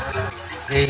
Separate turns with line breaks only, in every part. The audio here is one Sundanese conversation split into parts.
Hey.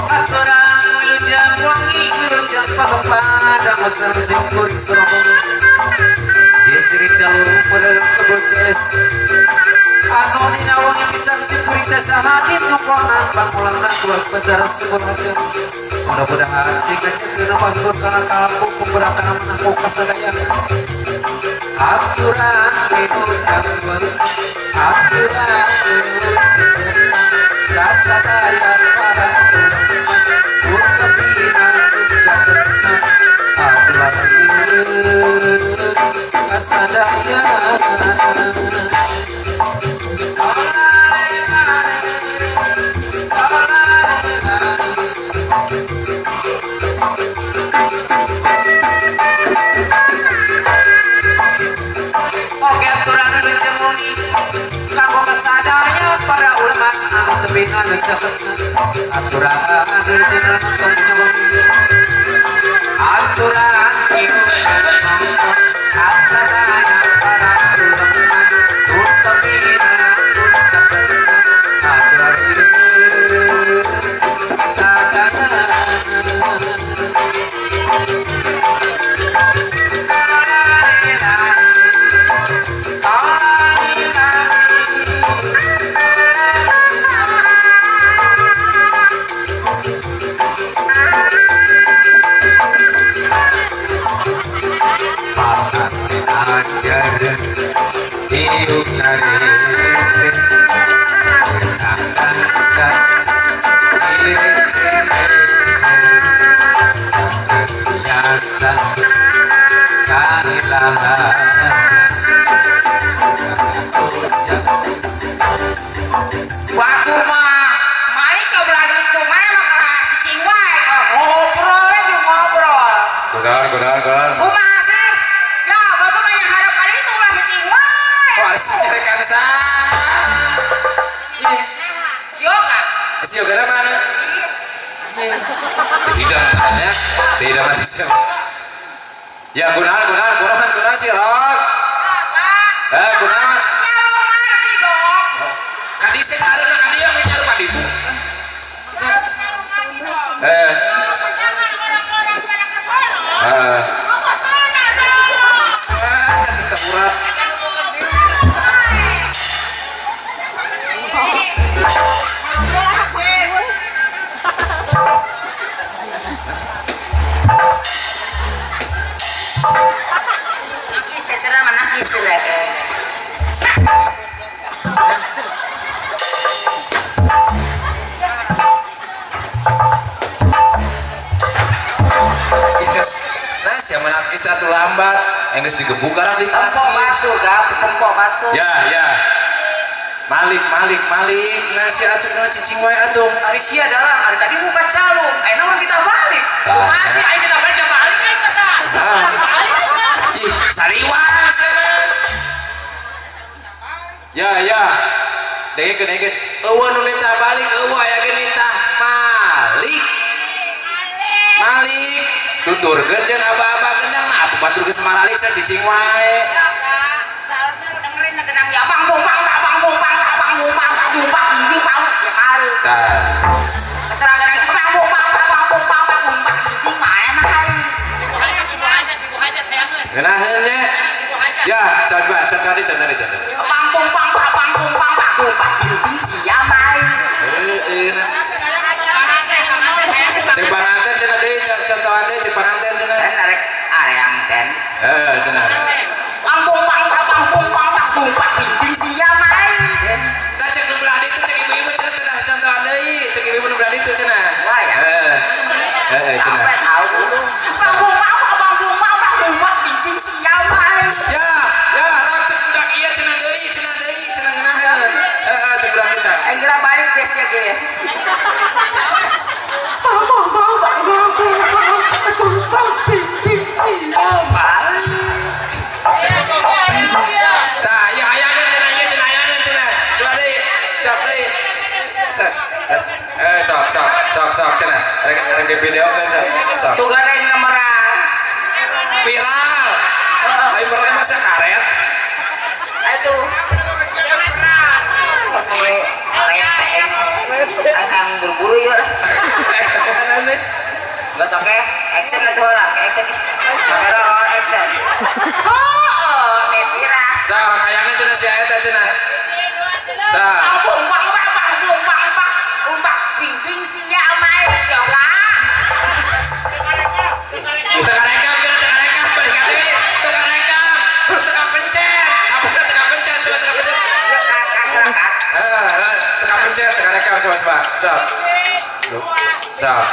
Aturang wilujeng wangi wilujeng pagepadang sareng simkuring sorong Disiri jalur padang kebun CS anu dina wangi pisan simkuring teh saha dinu konang pangulangna tuas besar sebul aja. Mudah-mudahan sing kajeun pahibur kana kampung pemuda kana menangku kasadayana. Aturan wilujeng aturan wilujeng kasadaya para ulama aturan kasadaya. Oke aturan wilujeng wengi kanggo kasadaya para ulama anu tepi anu catetna. Aturan wilujeng nonton dina wengi. Aturan wilujeng kasadaya para ulama tepi anu catetna. Aturan wilujeng kasadaya.
Batur mah malik lo belah itu mana mah kalah cicing wae kalau ngobrol lagi ngobrol.
Kunaon kunaon kunaon.
Kumaha sih? Ya, batur mah harapan itu ulah cicing wae.
Oh, harus cari saha. Iya.
Sioga.
Si Yoga mana? Iya. Tidak tanya, tidak mati siapa. Ya kunaon kunaon kunaon kunaon sih Rok. Eh kunaon.
Harusnya lo ngerti dong.
Kadi saya karena kadi yang nyaru kadi itu.
Harusnya lo ngerti dong.
Eh.
Kalau misalkan orang-orang pada ke sono,
Eh.
lo ke sono dong.
Kan kita urat.
Nakis, saya terima nakis lah.
Yes. Nah, siapa nakis terlalu lambat. Enggeus digebuk karang
Tempo
ditangkis.
batu, gak? Tempo batu.
Ya, ya. Malik, Malik, Malik. Nah, si atuh kana cicing wae atuh.
Ari sia dalang, ari tadi buka calung, ayeuna urang kita balik.
Tah,
Masih, ayo kita balik, ya balik, ayo kata.
Ah.
Masih balik, ayo.
Ih, sariwang sia mah. Ya, ya. Dengekeun, dengekeun. Eueuh nu nitah balik, eueuh aya ge nitah Malik. Malik. Tuturkeun jeung aba-aba gendang nah atuh batur geus maralik sia cicing wae.
Ya, Kak. Seharusnya lu dengerin lah genang ya bang bung bang bang bang bung bang bang bang bung bang bang bung bang bing bang si kali.
Tah.
Keserang genang bang bung bang bang bang bung bang bang bung bang bing mana mah kali.
Ngeunaheun nya. Ya, coba can tadi can tadi can tadi.
Bang bung bang bang bang bung bang bang bung bang bing bing sia mali.
Heeh, nah. Cek panganten cenah deui, contohan deui cek panganten cenah.
Dan arek areang ten.
Heeh, cenah.
Bang bung bang bang bang bung bang bang bung bang bing bing sia mali.
Tah cek nu belah ditu cek ibu-ibu cenah cenah contohan deui, cek ibu-ibu nu belah ditu cenah. Viral. Tapi pernah masa karet.
Aduh. Rese. Akang buru-buru yuk lah. Gak oke, action lah tuh orang, action. Kamera roll action. Oh, nih viral.
Sa, kayaknya cenah si eta cenah. Sa,
Bang bang bang bang bang bang bang bang bing bing sia mai yo lah.
Teka rekam cenah, teka rekam balik ka deui. Teka rekam. Teka pencet. Apa teka pencet, coba teka pencet.
Ya kan kan kan.
Eh, teka pencet, teka rekam coba coba. Sok. Sok.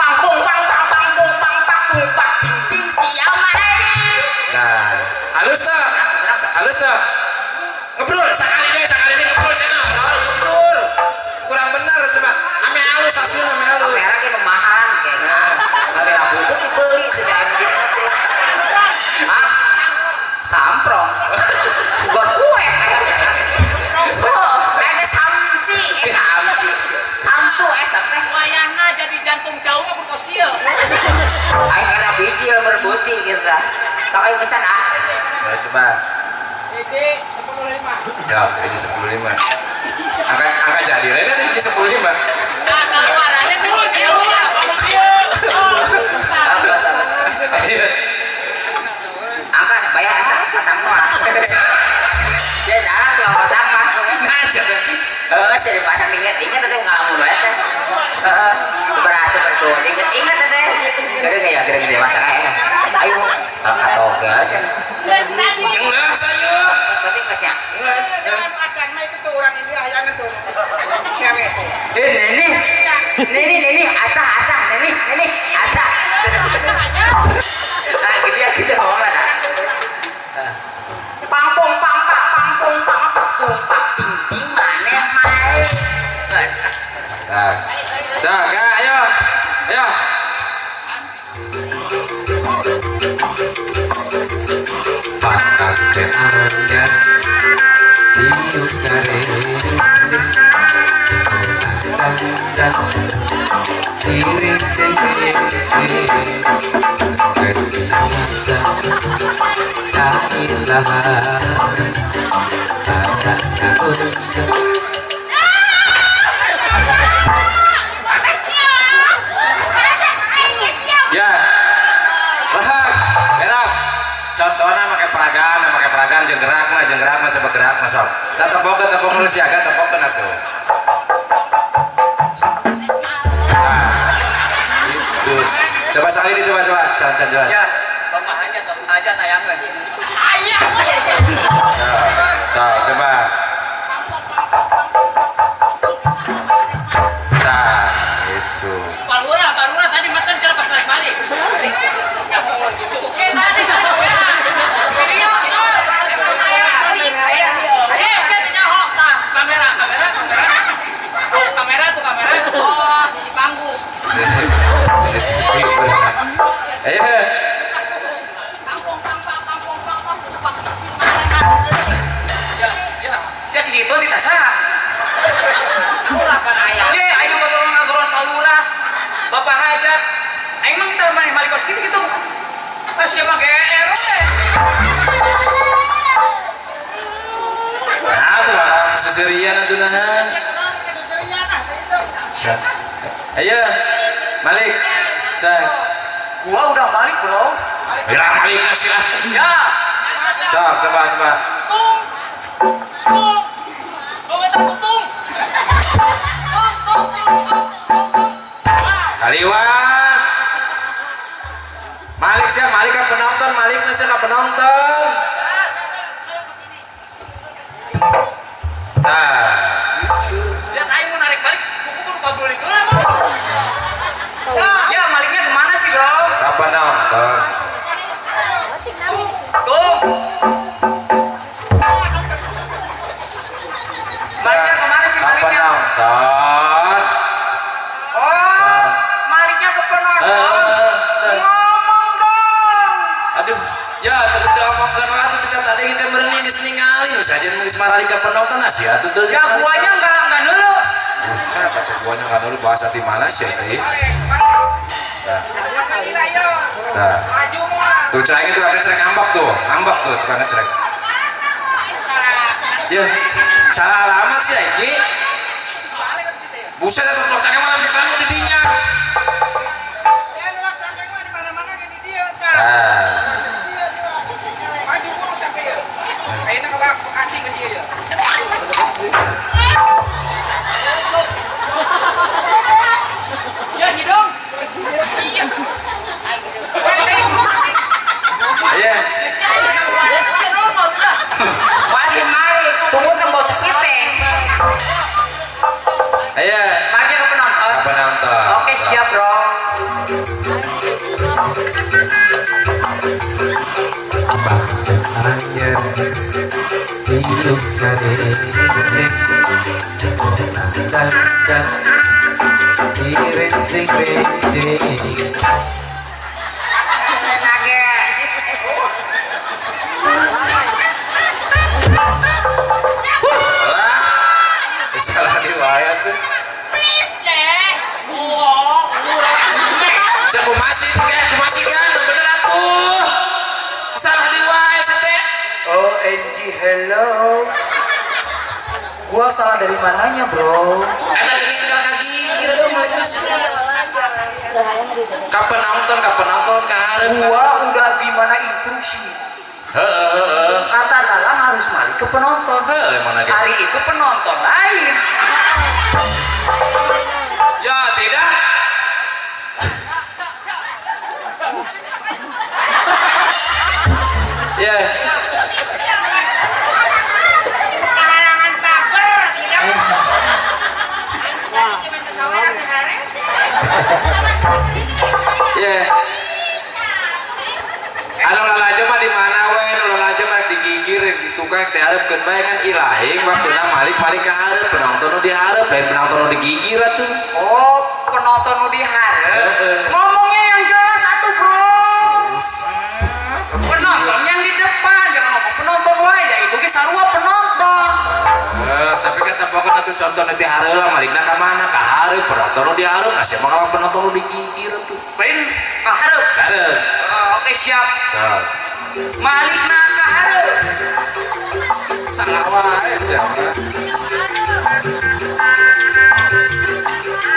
Bang bung bang bang bang bung bang bang bung bang bing bing sia mai.
Nah, halus tak? Halus tak? Ngebrul sekali deh, sekali deh ngebrul cenah. Roll ngebrul. Kurang benar coba. Ame halus hasilnya ame halus.
Kamera ge mahalan kayaknya.
Nah,
Kamera buduk dibeli sudah jadi. Hah? Samprong. Bukan kue. Oh, kayak samsi, eh samsi. Samsu eh sampai.
Wayahna jadi jantung jauh mah kos kieu.
Aing karena bijil berbuti gitu. Sok aing pesan ah.
Nah, coba.
Hiji 10 5.
Ya, ini 15. Angka angka jadi rene ini 15.
Nah, keluarannya tuh sieu. Sieu.
Bagus, bagus.
Iya.
Angka bayar eta pasang moal. Dia dalam tukang pasang mah.
Nah, coba.
Heeh, sih dipasang inget-inget teh ngalamun wae teh. Heeh, sabaraha coba tuh inget-inget teh. Geureung ya, geureung dia pasang aya. Ayo, kalau katogel cenah.
Tadi.
Enggak, saya.
Berarti geus nya.
Enggak.
Jangan acan mah itu tuh orang ini hayangan tuh. Cewek tuh.
Eh, neni. Neni, neni, acah, acah, neni, neni, acah. Nah, gitu ya, gitu ngomongnya. Nah. Pangpong, pang, pak, pangpong, pang, pak, tumpak, ping, ping, maneh, mae.
Nah. Dah, enggak, ayo. Ayo.
Pangkat anyar tiup karende dandan siring cengkeh biasa tak ilaha.
Ya. Rahak, berak. Contohnya pakai peragaan jeung gerak mah, jeung gerak mah coba gerak mah sok. Tah tepokkeun, tepokkeun lu siaga tepokkeun atuh. Nah, itu. Coba sekali ini coba coba, can can jelas.
Ya, bapak aja, bapak aja tayangan.
Ya, sok coba. Nah, itu.
Pak Lurah tadi mesen cara pas balik balik. Eh tadi video tuh. Eh, saya tidak hoax tah. Kamera, kamera, kamera. Kamera tuh kamera.
Oh, sisi panggung.
Di situ, di situ. Ayo.
Pangpong, pang, pang, pangpong, pang, pang, tumpak, ping, ping, maneh,
Ya, ya. Saya di situ tidak sah.
Ulah kan aya.
Ye, ayo ngobrol Pak Lurah. Bapak Hajat. Aing mah bisa main balik kos gitu gitu. Ah, siapa GR we.
Nah, tuh malah seserian atuh nah. Ayo, Malik. Tah.
Gua udah balik, Bro.
Bila Malik nasi ah.
Ya.
Coba, coba, coba.
Tung. Tung. Tung satu tung. Tung, tung, tung, tung, tung, tung.
Kaliwat. Malik sih, Malik kan penonton, Malik nasi kan penonton. Nah,
Lihat aing mau narik balik, suku baru pabrik lah, Bro. Ya, maliknya kemana sih, Bro?
kapan nonton?
Tuh. Maliknya kemana sih
Kapan
maliknya?
nonton?
Oh, maliknya ke penonton.
Eh,
Ngomong dong.
Aduh, ya tapi diomongkeun wae atuh tinggal tadi kita meureun geus ningali nu saja geus maralik ka penonton nah sia atuh teu.
Ya guanya enggak dulu.
Buset, atuh guanya enggak dulu bahasa di mana sih teh? Nah. Nah. Tuh cerai itu akan cerai ngambek tuh tukang ngecrek. Ya, salah alamat sih Ki. Buset itu tukang cangkeng malah di didinya. Nah. Iya.
Wajib malik, sungguh kan bau sepiteng.
Iya.
Mari ke penonton.
Ke penonton.
Oke, siap, Bro.
Salah riwayat tuh.
Please deh.
Saya kumasi kan, bener atuh. Salah riwayat teh.
OMG, hello. Gua salah dari mananya, bro?
Eta geuning kalau kagigir atuh mah geus. Kapan nonton ka hareup.
Gua udah gimana instruksi.
Heeh.
Kata dalang harus malik ke penonton.
Heeh, emang lagi.
Hari itu penonton lain.
Ya, tidak. Ya.
Kehalangan pagar, tidak. Tadi cuma kesaweran beres.
Ya. Anu lalajo mah di mana we, anu lalajo mah digigir, ditukang, diharapkeun bae kan ilahing waktuna malik-malik ka hareup, penonton nu dihareup, lain penonton nu digigir atuh.
Oh, penonton nu dihareup.
Heeh.
Ngomongnya yang jelas atuh, Bro.
Buset.
Penonton yang di depan, jangan ngomong penonton wae, ya itu ge sarua penonton.
Tapi kata pokokna tuh contoh nanti hareup lah malikna ka mana? Ka hareup, penonton nu dihareup, nah siapa kalau penonton nu digigir atuh.
Lain ka hareup.
Hareup.
Oke, siap.
Sok.
Malikna ka hareup.
Salah wae siapa?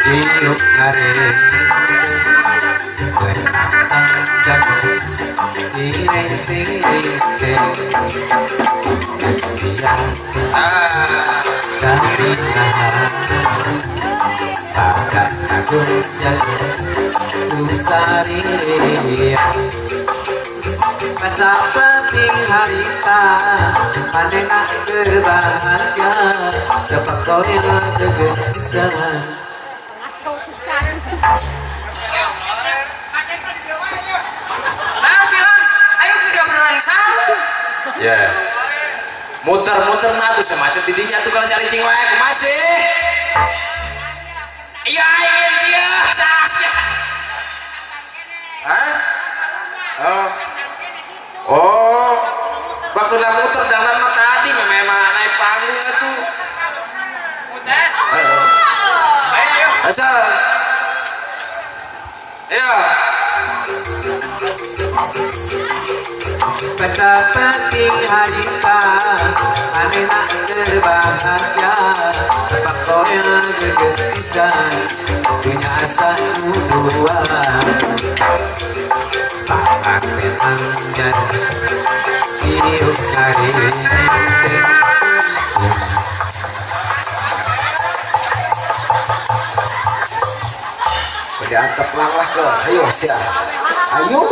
Diuk ngare
Masa penting harita manena berbahagia dapat koyo kegesan.
Nah, silang. Ayo video beneran satu.
Ya. Muter-muter nah tuh semacam didinya tuh kalau cari cing wae kumaha sih? Iya, ingin dia. Sas ya. Hah? Oh. Oh. Waktu lah muter dalam mah tadi memang naik panggung atuh.
Muter.
Heeh.
Ayo.
Asal. Ya.
Masa penting harita manena berbahagia dapat koyo kegesan punya asa dua pakan tetangga hidup hari.
Diantep lang lah ke, ayo sia, ayo.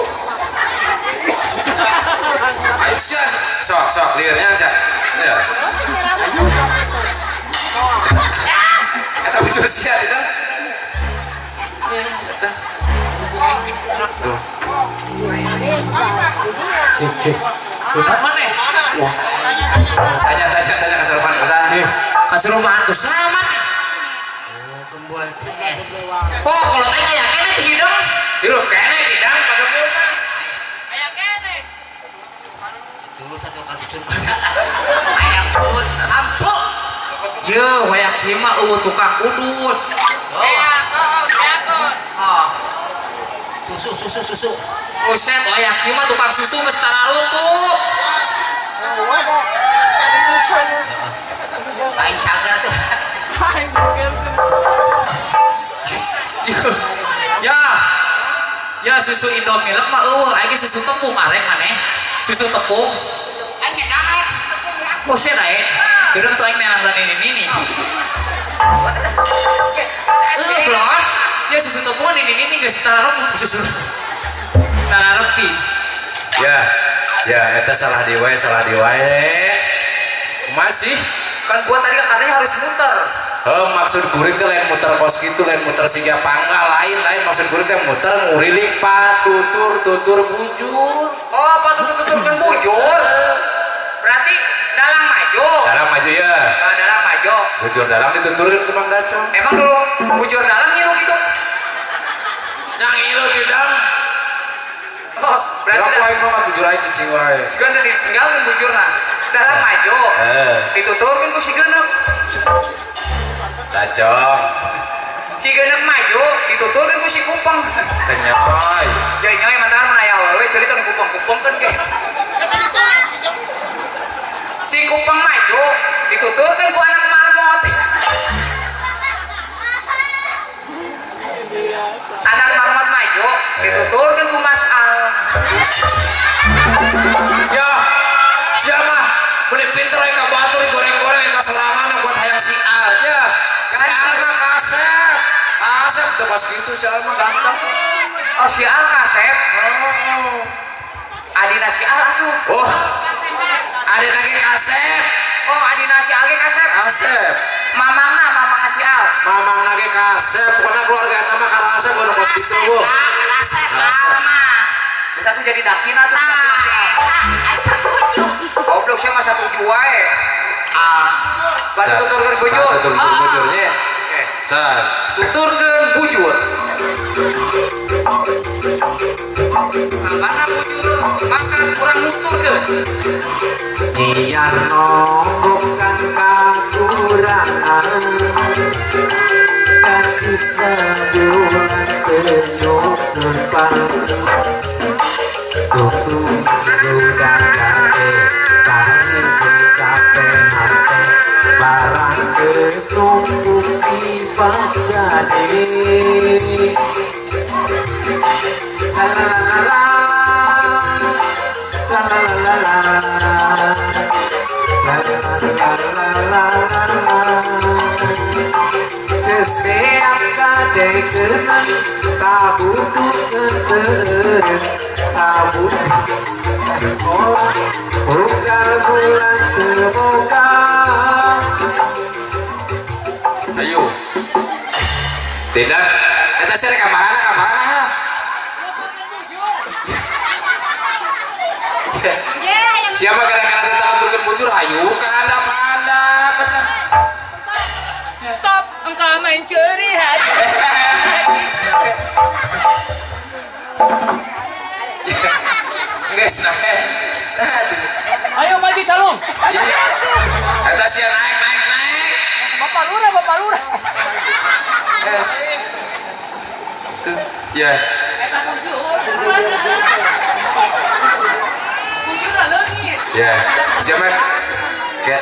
Ayo sia, sok sok liurnya sia, ya. Ayo. Eta bujur sia itu. Ya, eta. Tuh.
Cek cek.
Mana?
Wah.
Tanya tanya tanya keserupan kusaha.
Keserupan kusaha mana? Kembul CS. Oh, kalau tanya ya kene teh hidung.
Hirup kene hidang pagebeuna.
Aya kene. Dulu satu kali surban. Aya pun Samsu. Ye, wayak kieu mah eueuh tukang udut.
Oh. Susu susu susu.
Buset, oh ya, kieu mah tukang susu geus tararutup.
Susu ada. Lain cagar tuh.
Ya. Ya susu Indomilk mah eueuh, aing susu tepung arek maneh. Susu tepung.
Aing nyedak.
Buset ae. Geureuh tuh aing meunang ini nini. Blon. Ya susu tepung ini nini geus tararup susu. Tararupi.
Ya. Ya, eta salah di wae, salah di wae. Masih
Kan gua tadi katanya harus muter.
Oh, maksud kuring teh lain muter kos kitu, lain muter siga panggal, lain lain maksud kuring teh muter ngurilik patutur tutur bujur.
Oh, apa tutur-tuturkeun bujur? Berarti dalang maju.
Dalam maju ya.
Ah, dalang maju.
Bujur dalam dituturkeun ku Mang Dacong.
Emang dulu bujur dalang ngilu gitu?
Yang ngilu tidak.
Oh, berarti
Berarti lain mah bujur aja cicing wae.
sekarang tadi tinggalkeun bujurna. Dalang maju. Dituturkeun ku si Geuneup.
Dacong,
Si Geuneup maju, dituturkeun ku si Kupeng.
Kenyoy.
Jadi nyoy mantan mun aya awewe ceuli tong dikupeng-kupengkeun ge. Si Kupeng maju, dituturkeun ku anak marmot. Anak marmot maju, dituturkeun ku Mas Al.
Ya, siapa? Meni pinter ka batur digoreng-goreng ka sorangan buat hayang si Al ya. Si Al mah kasep. Kasep teu pas kitu si Al mah ganteng.
Oh, si Al kasep.
Oh.
Adina si Al atuh.
Oh. Adina ge kasep.
Oh, adina si Al ge kasep.
Kasep.
Mamangna, mamangna si Al.
Mamangna ge kasep. Pokona keluarga eta mah karasep kudu kos kitu bu.
Karasep mah.
Geus atuh jadi dakina tuh.
Tah, eta satuju.
Goblok sia mah satuju wae.
Ah,
Batu tuturkeun bujur.
Tuturkeun bujurnya.
Oke.
Tah.
Tuturkeun bujur. Mana bujur maka kurang nuturkeun.
Biar nongkokan kakurangan gaji sebulan penuh numpang tunggu gagate kami capek hati barang kesungguh di bagade la la la la la la la la la la la la Keseap kadekenan kabutuh keteun kabutuh olah unggal bulan teu boga.
Ayo. Tidak. Eta sia ka mana ka mana ha? Siapa gara-gara tentang nuturkeun bujur hayu ka handap-handap bener.
Stop, engkau mencuri hati.
Geus naik. Nah,
Ayo maju calon.
Eta sia naik naik naik.
Bapak Lurah, Bapak Lurah.
Tuh, ya.
Eta bujur. Bujur leungit.
Ya. Siapa? Ya.